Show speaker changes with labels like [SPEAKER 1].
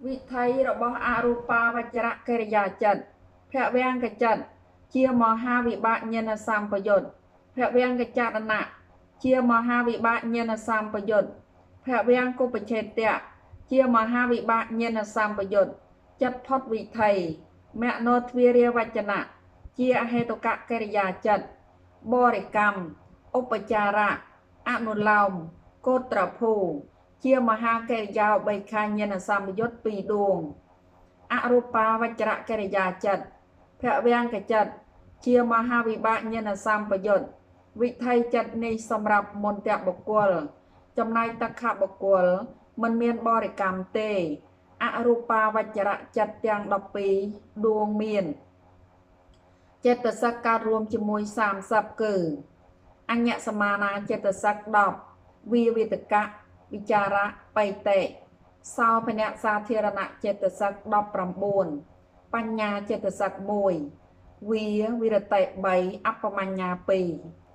[SPEAKER 1] វិថីរបស់អរូបាវចរកិរិយាចិត្ត ភវង្គចិត្តជាមហាវិបាកញាណសម្បយុទ្ធ ភវង្គចរណៈជាមហាវិបាកញាណសម្បយុទ្ធ ភវង្គុបឆេតៈជាមហាវិបាកញាណសម្បយុទ្ធ ចិត្តផុតវិថីមនោទ្វារាវចនៈជាអហេតុកកិរិយាចិត្ត បរិកម្ម ឧបចារៈ អនុឡោម កោត្រភូ ជាមហាកិរិយាឧបេក្ខាញាណសម្បយុទ្ធ 2 ដួង។ អរូបាវចរកិរិយាចិត្ត ភវង្គចិត្តជាមហាវិបាកញាណសម្បយុទ្ធ វិថីចិត្តនេះសម្រាប់មន្តបុគ្គល ចំណែកតក្ខបុគ្គលមិនមានបរិកម្មទេ។ អរូបាវចរចិត្តទាំង 12 ដួងមានចេតសិកកើតរួមជាមួយ 30 គឺអញ្ញសមានាចេតសិក 10 វាវិតកៈ វិចារៈ បៃតិ សោភនៈសាធារណៈចេតសិក 19 បញ្ញាចេតសិក 1 វាវិរតិ 3 អបមញ្ញា 2។